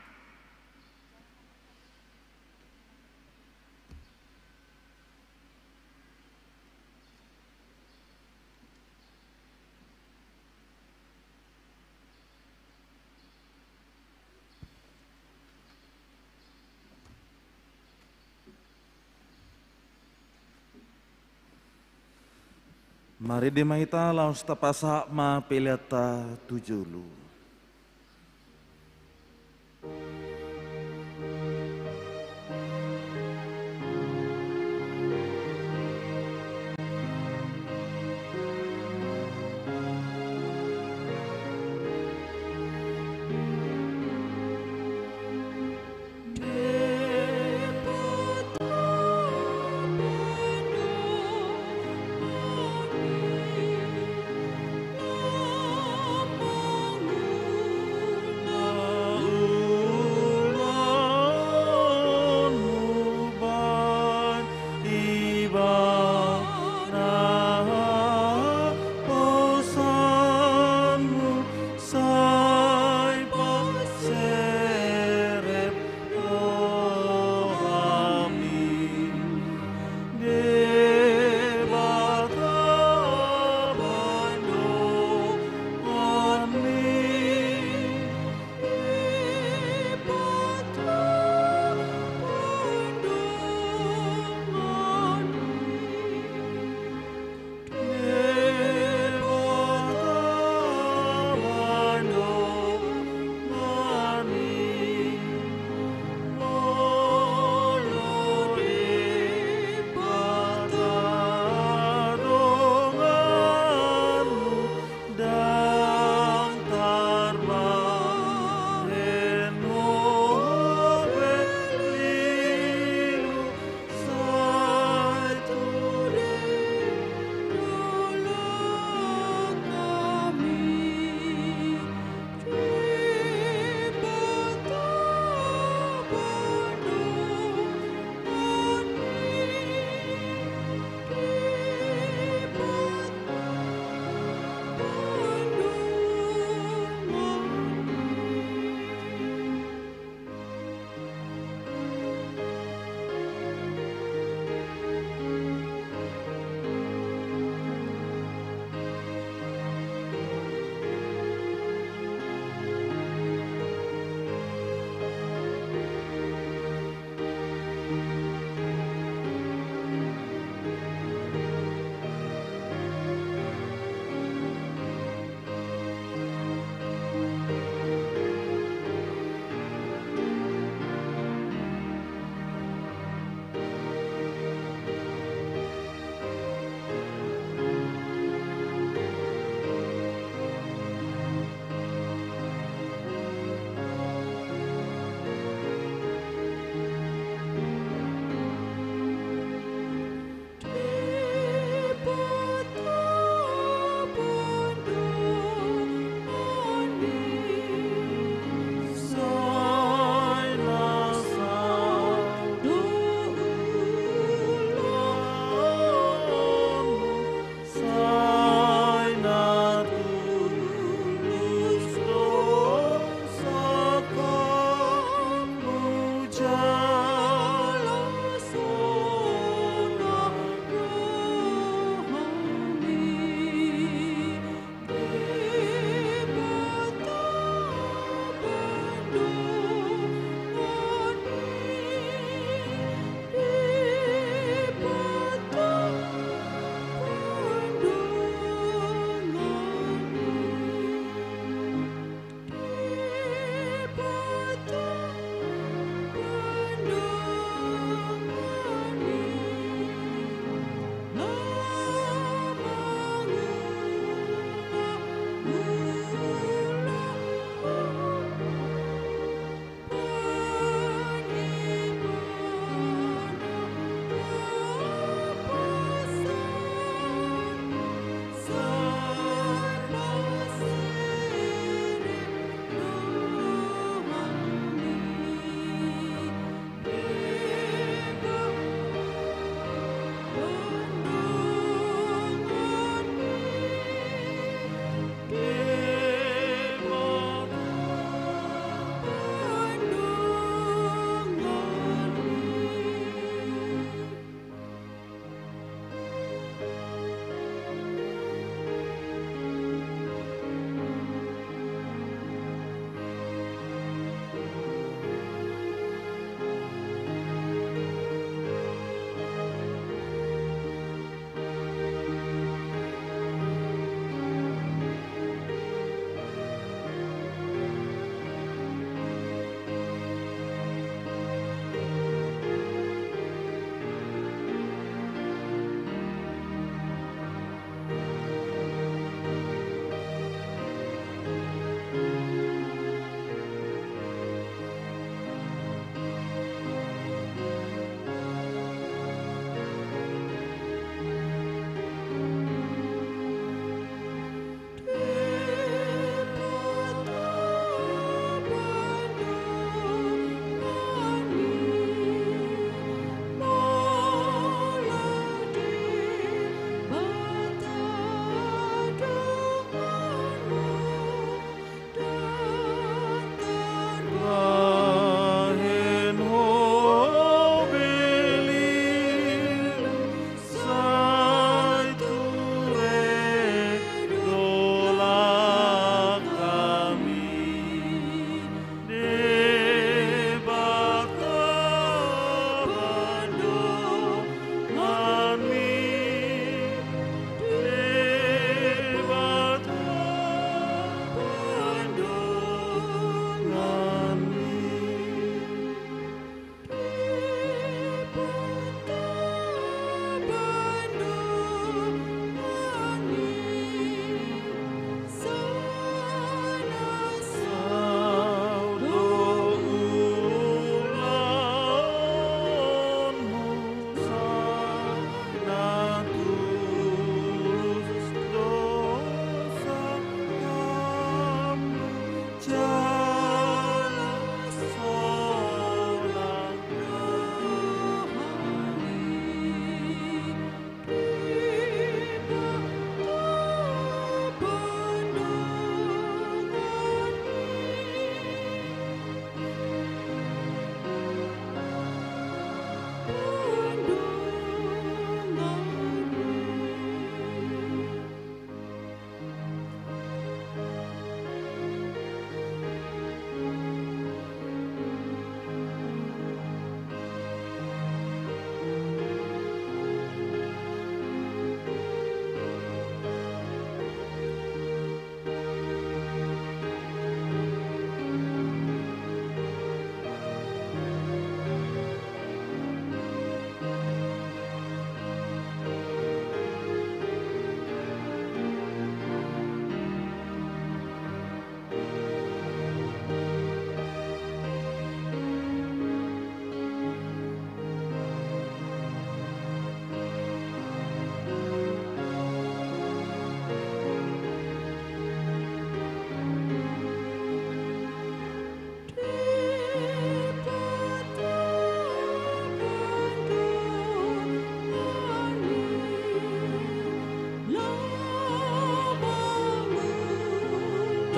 Marende ma hita laos tapasahat ma peleanta tu jolo.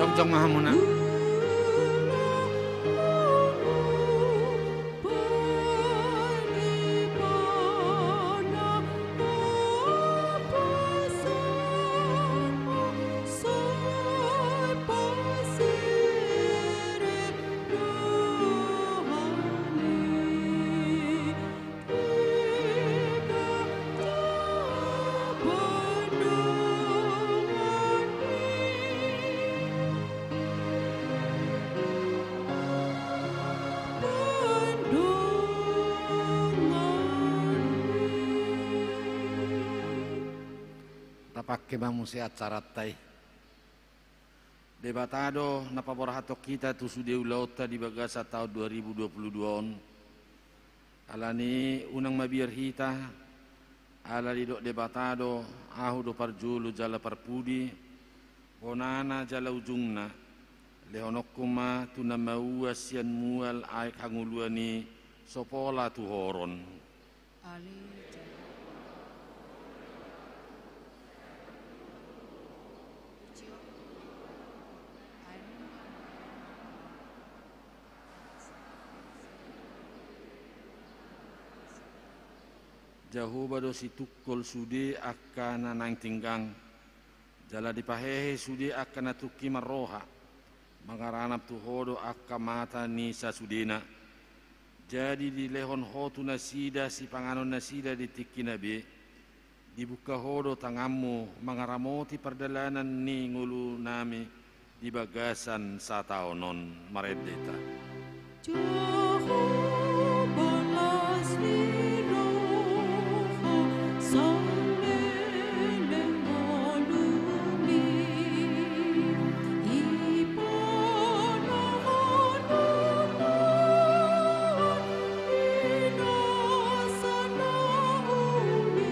Jongjong ma hamuna. Tapangke ma muse acaranta i. Debata do na paborhathon hita tu sude ulaonta di bagasan taon dua ribu dua puluh dua on. Alani i unang mabiar hita, ala didok Debata do, ahu do parjolo jala parpudi, bonana jala ujungna, lehononku ma tu na maua sian mual aek hangoluan i so pola tu horon. Ale Jahowa. Jahowa do situngkol sude angka na naeng tinggang, jala dipahehe sude angka na tungki marroha, mangaranap tu Ho do angka mata ni sasudena. Jadi dilehon Ho tu nasida sipanganon nasida di tingkina be, dibuka Ho do tanganmu mangaramoti pardalanan ni ngolunami di bagasan sataon on. Marende hita. Jahowa las ni roha, saleleng ngolumi, i panahan na uli, i nasa na uli.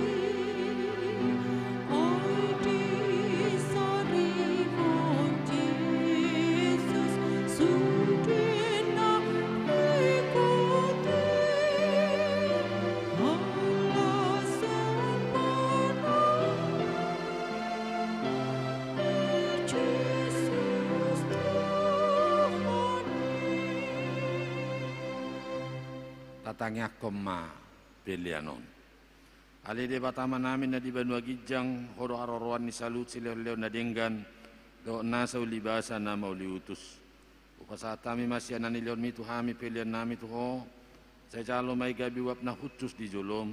Tatangiangkon ma pelean on. Ale Debata Amanami na di banua ginjang, Ho do haroroan ni saluhut silehonlehon na denggan dohot nasa ulibasa na mauliutus. Hupasahat hami ma sian na nilehonmi tu hami peleannami tu Ho, sai jalo ma i gabe uap na hushus di jolom.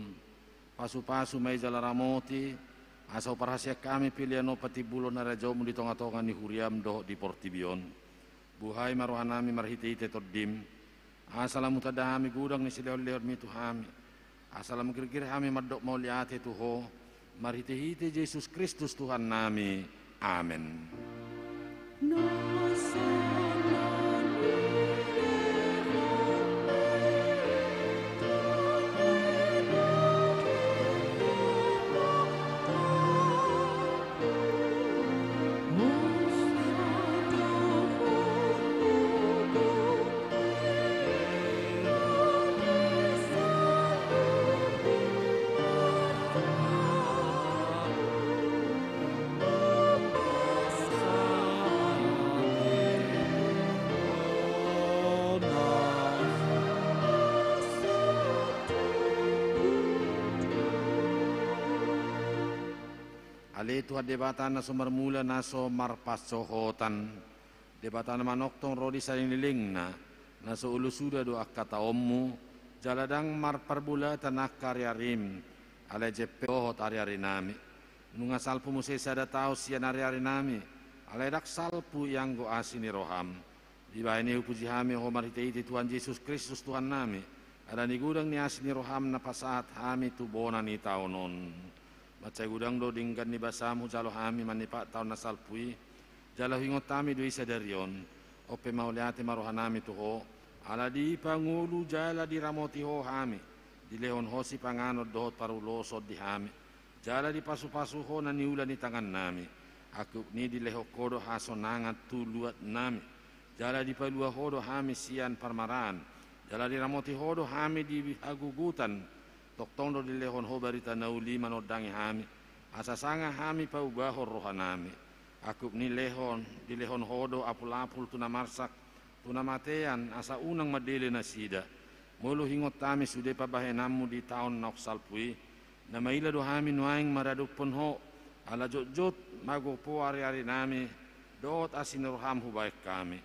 Pasupasu ma i jala ramoti, asa huparhaseang hami pelean on patimbulhon harajaonmu di tongatonga ni huriam dohot di portibi on. Buhai ma rohanami marhitehite Tondim, asa lam hutanda hami godang ni silehonlehonmi tu hami, asa lam girgir hami mandok mauliate tu Ho, marhitehite Jesus Kristus Tuhannami. Amen. Ale Tuhan Debata na so marmula, na so marpansohotan, Debata na manongtong ro di saleleng-lelengna, na so olo suda do angka taonmu, jala ndang marparbolatan angka ari-arim, alai jempek dohot ari-arinami. Nunga salpu muse sada taon sian ari-arinami, alai ndang salpu ianggo asi ni roham. Dibahen i hupuji hami Ho marhite-hite Tuhan Jesus Kristus Tuhannami, ala ni godang ni asi ni roham na pasahat hami tu bona ni taon on. Mansai godang do denggan ni basam hujalo hami manipat taon na salpu i, jala huingot hami do i sadari on. On pe mauliate ma rohanami tu Ho, ala dipangolu jala diramoti Ho hami, dilehon Ho sipanganon dohot paruloson di hami, jala dipasu-pasu Ho na niula ni tangannami. Angkup ni i dilehon Ho do hasonangan tu luatnami, jala dipalua Ho do hami sian parmaraan, jala diramoti Ho do hami di hagogotan. Tongtong do dilehon Ho barita na uli manondangi hami, asa sanga hami paubahon rohanami. Angkup ni i lehon, dilehon Ho do apul-apul tu na marsak, tu na matean, asa unang mandele nasida. Molo huingot hami sude pambahenanmu di taon naung salpu i, na maila do hami nuaeng maradophon Ho, ala jotjot magopo ari-arinami, dohot asi ni roham hubahen hami.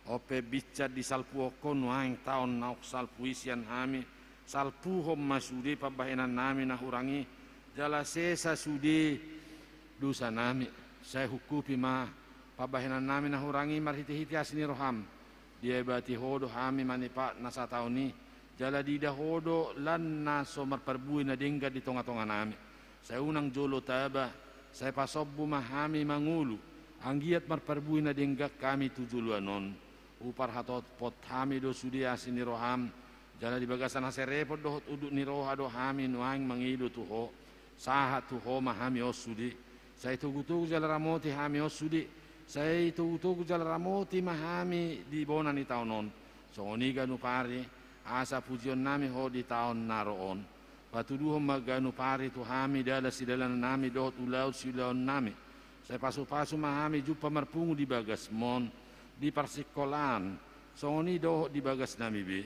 On pe binsan disalpuhon Ho nuaeng taon naung salpu i sian hami, salpuhon ma sude pambahenannami na hurang i, jala sesa sude dosanami, sai hukupi ma pambahenannami na hurang i marhite-hite asi ni roham. Diabati Ho do hami manipat na sataon i, jala diida Ho do lan na so marparbue na denggan di tonga-tonganami. Sai unang jolo taba, sai pasombu ma hami mangolu, anggiat marparbue na denggan hami tu joloan on. Huparhatopot hami do sude asi ni roham, jala di bagasan haserepon dohot unduk ni roha do hami nuaeng mangido tu Ho. Sahat tu Ho ma hami on sude, sai togu-togu jala ramoti hami on sude, sai togu-togu jala ramoti ma hami di bona ni taon on. Songon i ganup ari, asa pujionnami Ho di taon na ro on. Patuduhon ma ganup ari tu hami dalan sidalanannami dohot ulaon siulaonnami. Sai pasu-pasu ma hami jumpa marpungu di bagasmon, di parsingkolaan, songon i dohot di bagasnami be.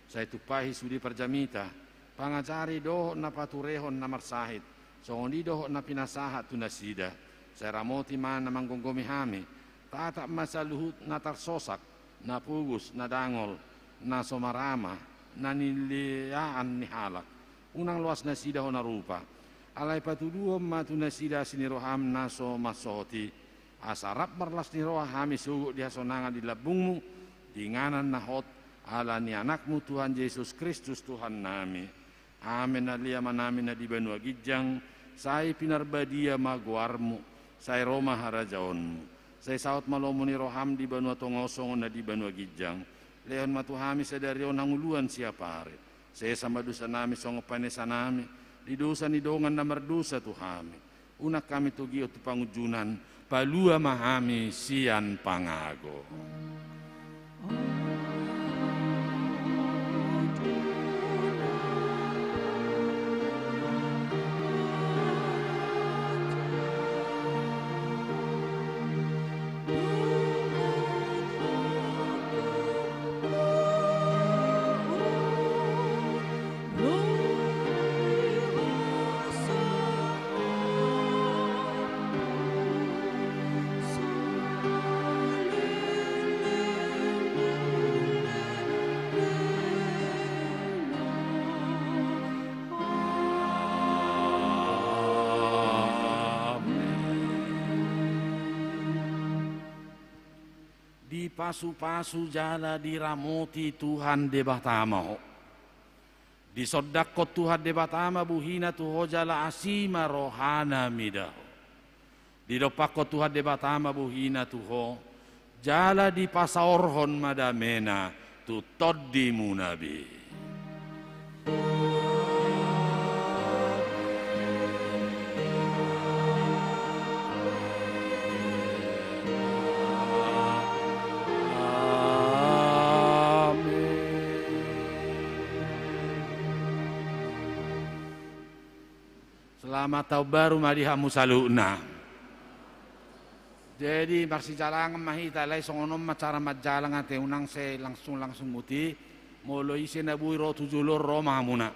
Sai tumpahi sude parjamita, pangajari dohot na paturehon na marsahit, songon i dohot na pinasahat tu nasida. Sai ramoti ma na manggomgomi hami, tatap ma saluhut na tarsosak, na pogos, na dangol, na so marama, na nilehon ni halak. Unang loas nasida hona rupa. Alai patuduhon ma tu nasida asi ni roham na so mansohot i. Asa rap marlas ni roha hami sogot di hasonangan di lambungmu, di inganan na hot, ala ni Anakmu Tuhan Jesus Kristus Tuhannami. Amen. Ale Amanami na di banua ginjang, sai pinarbadia ma goarmu, sai ro ma harajaonmu, sai saut ma lomo ni roham di banua tonga on songon na di banua ginjang. Lehon ma tu hami sadari on hangoluan siapari. Sesa ma dosanami songon panesanami di dosa ni dongan na mardosa tu hami. Unang hami togihon tu pangunjunan, palua ma hami sian pangago. Dipasu-pasu jala diramoti Tuhan Debata ma ho. Disondangkon Tuhan Debata ma bohina tu ho jala asi ma rohana mida ho. Didompakkon Tuhan Debata ma bohina tu ho, jala dipasaorhon ma damena tu tondimuna be. Amen. Selamat tahun baru ma di hamu saluhutna. Jadi, marsijalangan ma hita, alai songon on ma cara manjalang ate, unang sai langsung-langsung muti, molo ise na boi ro tu jolo on ro ma hamuna.